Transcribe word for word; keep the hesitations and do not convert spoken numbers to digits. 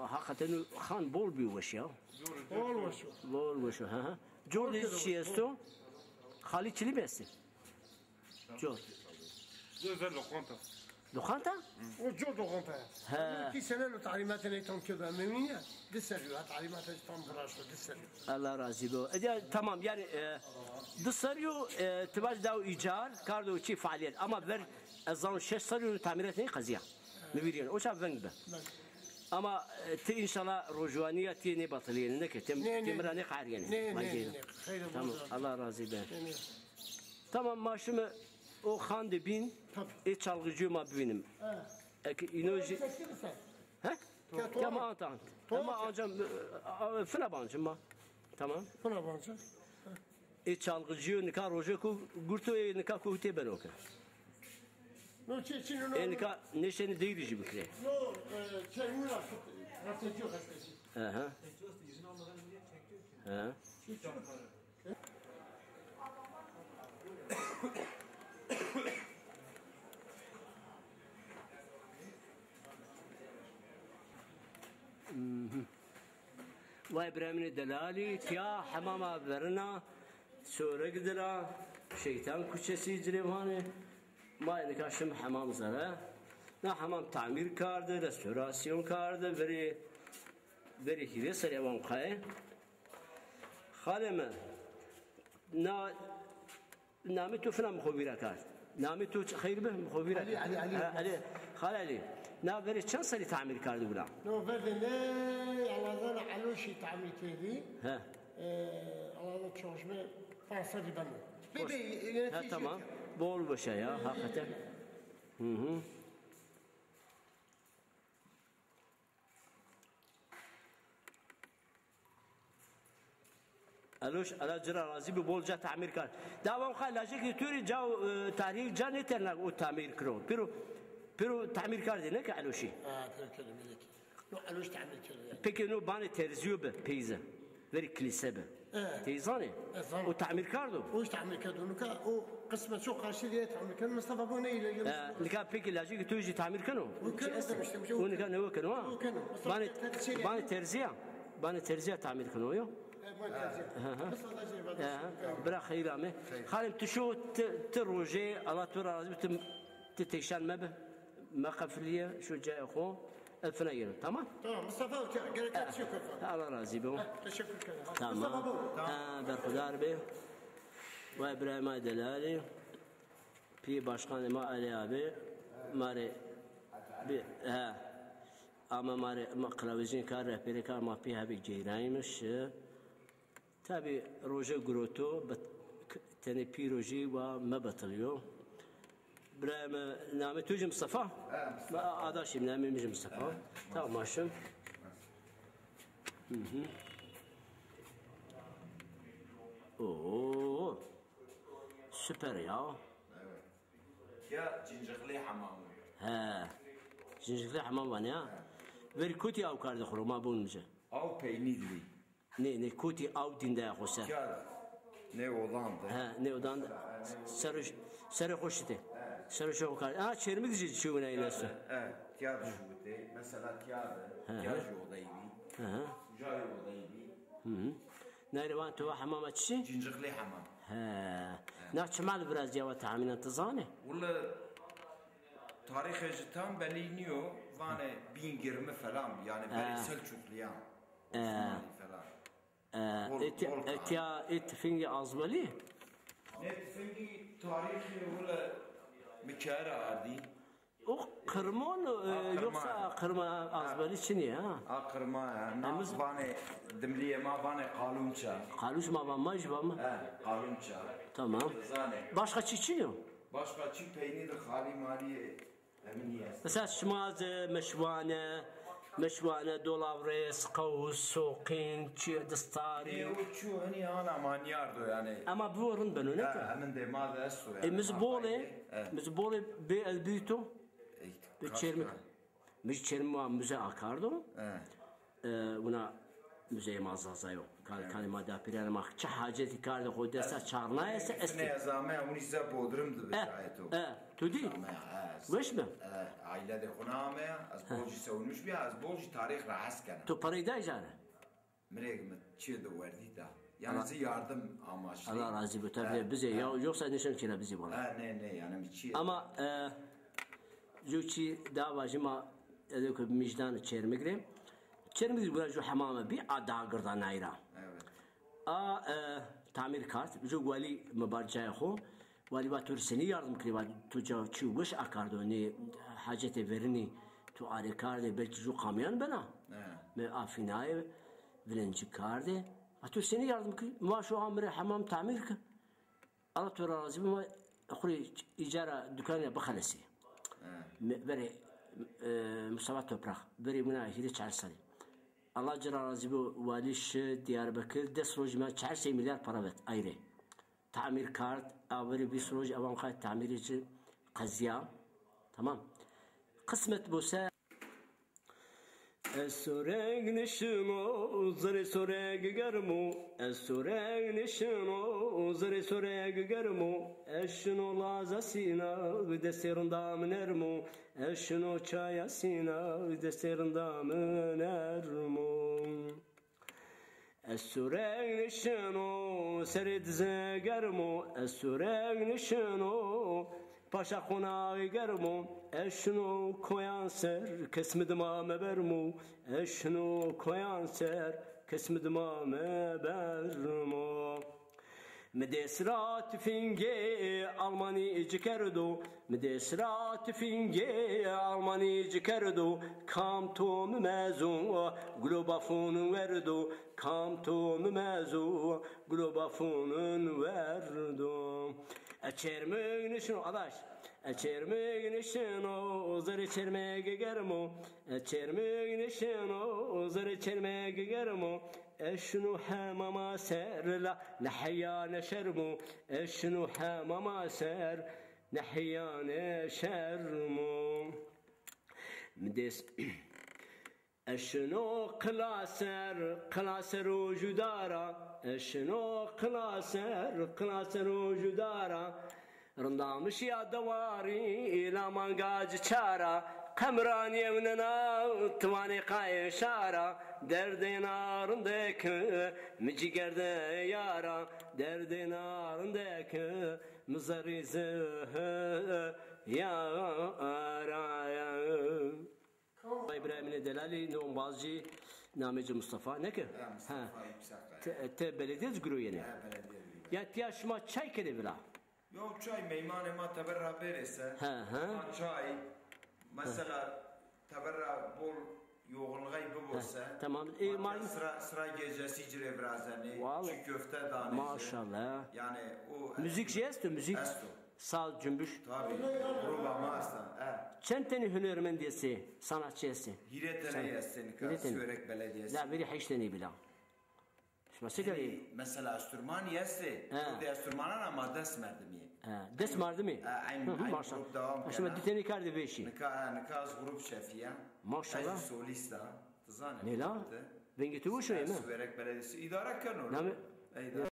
Hakikaten xan bol bir weş ya. Bol weş o. Bol weş o, ha ha. Cor de çi esto? Xalî çilî mi estî? Cor. Cor ve lokanta. Lokanta? O cor lokanta ya. He. Ki sene lo talimatı ne tam keda memnun ya. Di serrî yo, ha, talimatı tam bıraştı, di serrî yo. Allah razî bo. E, ya, tamam, yanî, e, di serrî yo, e, ti vaj daw îcar, kardo çi faaliyet. Ama ver, ez zano şeş serrî yo tamîret ney qezîya. Mi vîr yeno. O ça veng bi. Ama, e, ti înşallah rojwanîya ti nêbatilîyenî, neke ti, ti mi ra nêqehrîyenî. Nê, nê, nê. Xeyr olsun. Tamam, Allah razî be. Nê, nê. Tamam, ma şime o xan de bîn, ê çalgıcîyo ma bivînim. He. Eke îno jî. Çekti mi sen? He? Ya, tamam, ant, ant. Ama ancak, e, a, fina bancım ma. Tamam. Fina bancım. Ê çalgıcîyo nika rojê ku gurto, ê nika ku tê beno ke. No çi çi no. Ê nika nêşenî deyrî jî bikirê. No, e, çermûna rastecîyo rastecî. Aha. He. Mhm. Vay birayê min ê delalî, tiya hemama verina, Çorek dila, Şeytan Kuçesi ci rê vanê. Ma ê nika şim hemam zere. Na hemam tamîr karde, restorasyon karde, verî, verî hîrê serrî ewan qayê. Xalê mi, na Namê to fina mi xo vîra kard. Namê to çi xeyr bi, mi xo vîra kard. Elî, Elî, Elî. Ha, Elî. Xal Elî. Na verê çend serî tamîr kardî wina? No, verdê ney, Elazan Eloşî tamîr kerdî. He. E, Elazan Çorşme panc serrî beno. Bê, bê, yöneticî. Ha, tamam. Bol weşa ya, hakikaten. Hı hı. Eloş, Ela ci ra razî bi, bol ca tamîr kar. Dawa xo lajekê to rê ca, e, tarîhî ca nêterna o tamîr kiro. Pêro, pêro tamîr kardê, ne ke Eloşî? Ha, pêro kerdê, melekî. No Eloş tamîr kerdo yanî. Peki no banê terzîyo bi, peyze. Verî kilîse bi. E. Tey zanê? E, zano. O tamîr kardo? O jî tamîr kerdo. Nika o qismet çok karşı diye tamîr kerdo. Mustafa bu ne ile? E, nika peki lajekê to jî tamîr keno? O keno, işte, o nika newe keno, ha? O keno. Banê, banê terzîya. Banê terzîya tamîr keno, yo? E, banê terzîya. Hı hı. Mustafa da şey var. Hı hı. Bira xeyr ame. Xalê mi, ti şo, ti, ti rojê, Allah to ra razî bi, ti, ti têşan mebi. Meqefilîye, şo cayê xo. Ez fina yeno. Tamam? Tamam, Mustafa Hoca, gereken şey yok efendim. Allah razî bo. Heh, teşekkür ederim. Tamam. Mustafa bu. Ha, berxudar be. Vay birayê ma delalî. Pî başkanê ma Elî abi. Ma rê bi, he. Ama ma rê, ma qilawizîn kar, rehberî kar, ma pî hebî ceyranî mi şi. Tabî roje guroto, bet-, k-, tenê pîro jî wa mebetilîyo. Birayê mi, namê to jî Mustafa? He, Mustafa. Ma adaşîm, namê mi jî Mustafa. He. Tamam, ma şim. Hı hı. Oo. Süper ya. Evet. Ya Cincikli hamamı. He. Cincikli hamam vanê ya. He. Verî kotî aw kardê xo ro, ma bon mi ci. Aw peynî di bî. Nê, nê, kotî aw dîn daya xo ser. Kar. Nê odan de. He, nê odan de. Serê, serê xo şitê. Serê xo kar. Aa, çermik jî çi wina yine su. He, tiya de şutê. Mesela tiya de. He, tiya he. Jî odayî bî. He, he. Uca odayî bî. Hı hı. Nayre van tu va hemama çi? Cincikli hamam. He. He. Na çima de biraz ceva tahminen ti zanê? Wille tarîxê jî tam belî nîyo. Vanê bîn girmi falan. Yani he. Berê Selçukluyan. Ee, Osmanlı falan. Ee, bol, eti-, bol etiya, e tifingî azbelî? Ne tifingî tarîxî wile mi kere ardî. O qirmon, e, ha, qirma. Yoksa qirma azbelî çinî ha? Ha, qirma ya. Na vanê dimlîye ma vanê qalunça. Qalunç ma va, ma jî va mi? He, qalunça. Tamam. Zanê. Başka çi çinî yo? Başka çi peynî de xalî malîye. Mesela şima de meşwane, meşwane, dolavres, qewz, soqîn, çi, distarî. E, o çû hinî ana ma nîyardo yanî. Ama bi rind beno, ne ke? Ha, hemin de ma de esto yanî. E, mi zî bolê, mi zî bolê bê ez bîto. E, bi çermik. Mi zî çermik wa muze akardo. He. E, wina Muzeyê ma Zaza yo. Kar-, Evet. Kanê ma dapîrîyanê ma çi hacetî kardê xo desta çarnaye se estê. Finê ez ameya, winî ze Bodrum de bi şahit o. E, tu dî? Ameya, e, ez. Weş bi? E, aîle de xo na ameya, ez bol jî sewinmiş bîya, ez bol jî tarîx ra hes kena. Tu perey day ca rê? Mirêg mi çîyê de werdî da. Yanî zî yardim amaçlî. Allah razî bo. Tabii bize ya, yoksa nişan kira bizi bana. Ha, ne, ne, yanî mi çîyê. Ama, e, ju çî da vajî ma, e, de ku mijdan Çermik rê. Çermik rê gura ju hemame bî, a daha girdanay ra. Evet. A, e, tamîr kard, ju welî mi bar cayê xo. Welî va tu rê senî yardim kirî, va tu ca çî weş akardo, nê hacetê verînî tu arê kardê, belkî ju kamyan bena. He. Mi afînayê, vilencî kardê. Va tu rê senî yardim kirî? Mi va şo ha mi rê hemam tamîr ki. Allah tu ra razî bo, ma xwu rê îcara dukanî ra bixelesî. He. Mi-, verê, e, Mustafa Toprak, verê wina hîrê çar serrî. Allah ci ra razî bo, walî şi Diyarbekir, des rojî ma çar sey milyar para vet, ayrê. Tamîr kard, a verê vîst rojî ewan xay tamîrê ci qezîya. Tamam. Qismet bo se. Ez soreg nişino, zerê soreg germo. Ez soreg nişino, zerê soreg germo. Ez şino laza sîna, destê rinda mi nermo. Ez şino çaya sîna, destê rinda mi nermo. Ez sureg nişino, serê dize germo, ez sureg nişino, paşa qonaxî germo, ez şino koyan ser, kes mi dima mebermo, ez şino koyan ser, kes mi dima mebermo. Mi dês ra tifingê Almanî ci kerdo, mi dês ra tifingê Almanî ci kerdo, kam to mi mezo, gulo bafonun werdo, kam to mi mezo, gulo bafonun werdo. E çermik nişino, adaş, e çermik nişino, zerê çermik germo, e çermik nişino, zerê çermik germo, ez şino hemama ser la, ne heya ne şermo, ez şino hemama ser, ne heya ne şermo. Mi dês Ez şino qila ser, qila ser o judara. Ez şino qila ser, qila ser o judara. Rindamiş ya dewarî, la manga ci çara. Qemran yewnena, tiwanê qayê şara. Derdêna rindek, mi cîger de yara. Derdêna rindek, mi zerrî zehir yara. Îbrahîmînê Delalî, no embazcî, namê ci Mustafa, ne ke? Ha, Mustafa Yüksekkaya. Ti, ti beledîye ci guro yenê? Ha, beledîye ci. Ya tiya şima çay kenê vila? Yo, çay meymanê ma teber ra bêrê se. Ha, ha. Ma çay, mesela teber ra bol yoğunluğay bibo se. Tamam. E, ma tiya sira, sira gecesi ci rê virazenê. Vallahi. Çi köfte danê ci. Maşallah. Yani o müzik şey esto, müzik. Esto. Saz, cunbuş. Tabii. Gruba ma esta. E. Çend tenî hunermendî estê, sanatçî estê? Hîrê tenî estê nika, Siwerek Belediyesi. La verî heşt tenî bî la. Şima se kerî? Mesela Esturmanî estê. He. Kurdê Esturmanan ama des merdimî. He, des merdimî? He, eyn, eyn grup devam kena. Şima di tenî kerdî beşî. Nika, he, nika ez grup şefî ya. Maşallah. Ez solîst a. Ti zanî. Nê la? Vengê tu weş o yê mi? Siwerek Belediyesi îdare keno. Name?